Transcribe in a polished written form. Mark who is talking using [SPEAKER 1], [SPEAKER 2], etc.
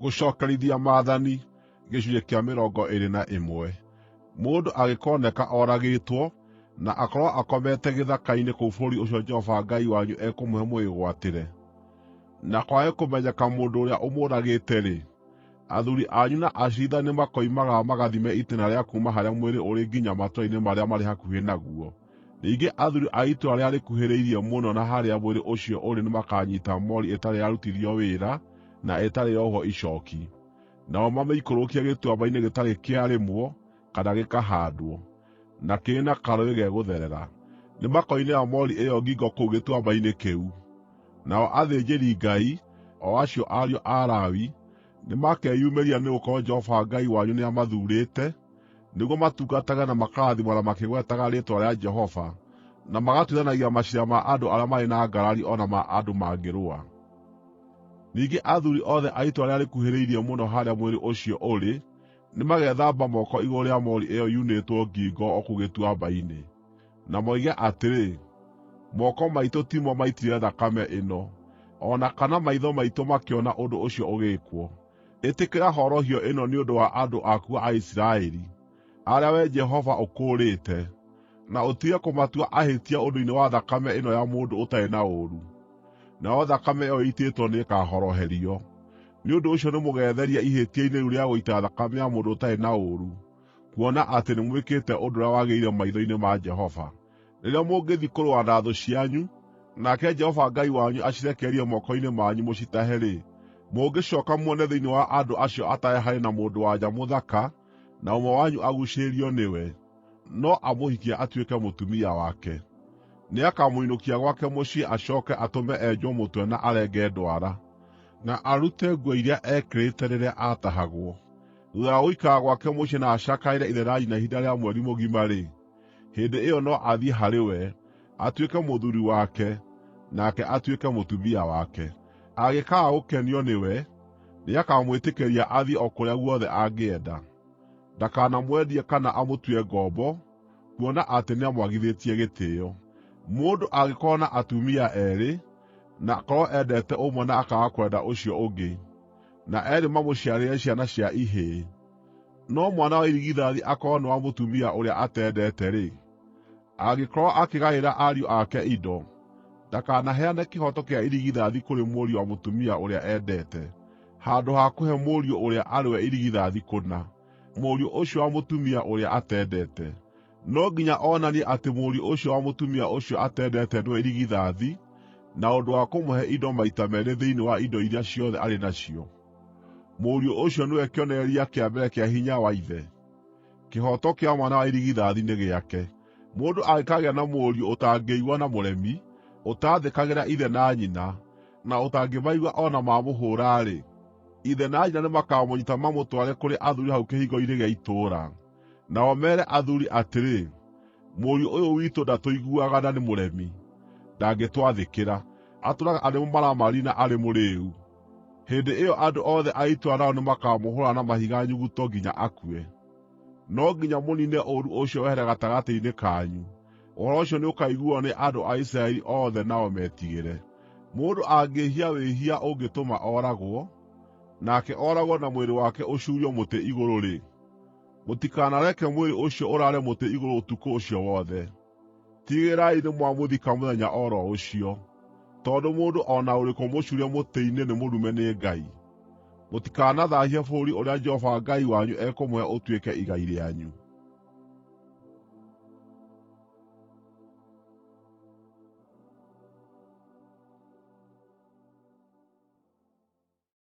[SPEAKER 1] Gũcookerithia Maathani Gĩcunjĩ kĩa 21. Mũndũ angĩkooneka oragĩtwo, na akorwo akomete gĩthaka-inĩ kũu bũrũri ũcio Jehova Ngai wanyu ekũmũhe mũwĩgwatĩre, na kwage kũmenyeka mũndũ ũrĩa ũmũũragĩte-rĩ, athuuri anyu na aciirithania nĩmakoimagara magathime itĩĩna rĩa kuuma harĩa mwĩrĩ ũrĩ nginya matũũra-inĩ marĩa marĩ hakuhĩ naguo. Ningĩ athuuri a itũũra rĩrĩa rĩkuhĩrĩirie mũno na harĩa mwĩrĩ ũcio ũrĩ nĩmakanyiita moori ĩtarĩ yarutithio wĩra na ĩtarĩ yohwo icooki, nao mamĩikũrũkie gĩtuamba-inĩ gĩtarĩ kĩarĩmwo kana gĩkahaandwo, na kĩrĩ na karũũĩ gegũtherera. Nĩmakoinĩra moori ĩyo ngingo kũu gĩtuamba-inĩ kĩu. Nao athĩnjĩri-Ngai, o acio ariũ a Lawi, nĩmakeyumĩria nĩgũkorwo Jehova Ngai wanyu nĩamathuurĩte nĩguo matungatage na makarathimana makĩgwetaga rĩĩtwa rĩa Jehova, na magatuithanagia maciira ma andũ arĩa marĩ na ngarari o na ma andũ mangĩrũa. Ningĩ athuuri othe a itũũra rĩrĩa rĩkuhĩrĩirie mũno harĩa mwĩrĩ ũcio ũrĩ nĩmagethamba moko igũrũ rĩa moori ĩyo yunĩtwo ngingo o kũu gĩtuamba-inĩ, na moige atĩrĩ, “Moko maitũ timo maitire thakame ĩno, o na kana maitho maitũ makĩona ũndũ ũcio ũgĩĩkwo. Ĩtĩkĩra horohio ĩno nĩ ũndũ wa andũ aku a Isiraeli, arĩa Wee Jehova ũkũũrĩte, na ũtige kũmatua ahĩtia ũndũ-inĩ wa thakame ĩno ya mũndũ ũtarĩ na ũũru.” Nayo thakame ĩyo ĩitĩtwo nĩĩkahoroherio. Nĩ ũndũ ũcio nĩmũgeetheria ihĩtia-inĩ rĩu rĩa gũita thakame ya mũndũ ũtarĩ na ũũru, kuona atĩ nĩmwĩkĩte ũndũ ũrĩa wagĩrĩire maitho-inĩ ma Jehova. Rĩrĩa mũngĩthiĩ kũrũa na thũ cianyu, nake Jehova Ngai wanyu acirekererie moko-inĩ manyu mũcitahe-rĩ, mũngĩcooka muone thĩinĩ wa andũ acio atahe harĩ na mũndũ-wa-nja mũthaka na ũmwe wanyu aguucĩrĩrio nĩwe, no amũhikie atuĩke mũtumia wake. Nĩakamũinũkia gwake mũciĩ acooke atũme enjwo mũtwe na arenge ndwara, na arute nguo iria eekĩrĩte rĩrĩa aatahagwo. Thuutha wa gũikara gwake mũciĩ na acakaĩre ithe na nyina ihinda rĩa mweri mũgima-rĩ, hĩndĩ ĩyo no athiĩ harĩ we, atuĩke mũthuuri wake, nake atuĩke mũtumia wake. Angĩkaaga gũkenio nĩwe, nĩakamwĩtĩkĩria athiĩ o kũrĩa guothe angĩenda. Ndakanamwendie kana amũtue ngombo, kuona atĩ nĩamwagithĩtie gĩtĩĩo. Mũndũ angĩkorwo na atumia eerĩ, na akorwo endete ũmwe na akaaga kwenda ũcio ũngĩ, na eerĩ mamũciarĩre ciana cia ihĩĩ, no mwana wa irigithathi akorwo nĩ wa mũtumia ũrĩa atendete-rĩ, angĩkorwo akĩgaĩra ariũ ake indo, ndakanaheane kĩhooto kĩa irigithathi kũrĩ mũriũ wa mũtumia ũrĩa endete, handũ ha kũhe mũriũ ũrĩa arĩ we irigithathi kũna, mũriũ ũcio wa mũtumia ũrĩa atendete. No nginya onanie atĩ mũriũ ũcio wa mũtumia ũcio atendete nĩwe irigithathi na ũndũ wa kũmũhe indo maita meerĩ thĩinĩ wa indo iria ciothe arĩ nacio. Mũriũ ũcio nĩwe kĩonereria kĩa mbere kĩa hinya wa ithe. Kĩhooto kĩa mwana wa irigithathi nĩ gĩake. Mũndũ angĩkaagĩa na mũriũ ũtangĩigua na mũremi, ũtaathĩkagĩra ithe na nyina, na ũtangĩmaigua o na maamũhũũra-rĩ, ithe na nyina nĩmakamũnyiita mamũtware kũrĩ athuuri hau kĩhingo-inĩ gĩa itũũra. Nao meere athuuri atĩrĩ, “Mũriũ ũyũ witũ ndatũiguaga na nĩ mũremi, ndangĩtwathĩkĩra. Atũũraga arĩ mũmaramari na arĩ mũrĩĩu.” Hĩndĩ ĩyo andũ othe a itũũra nao nĩmakamũhũũra na mahiga nyuguto nginya akue. No nginya mũniine ũũru ũcio wehere gatagatĩ-inĩ kanyu. Ũhoro ũcio nĩũkaiguuo nĩ andũ a Isiraeli othe nao metigĩre. Mũndũ angĩĩhia wĩhia ũngĩtũma ooragwo, nake ooragwo na mwĩrĩ wake ũcuurio mũtĩ igũrũ-rĩ, mũtikanareke mwĩrĩ ũcio ũraare mũtĩ igũrũ ũtukũ ũcio wothe. Tigĩrĩrai nĩmwamũthika mũthenya o ro ũcio, tondũ mũndũ o na ũrĩkũ mũcuurie mũtĩ-inĩ nĩ mũrume nĩ Ngai. Mũtikanathaahie bũrũri ũrĩa Jehova Ngai wanyu ekũmũhe ũtuĩke igai rĩanyu.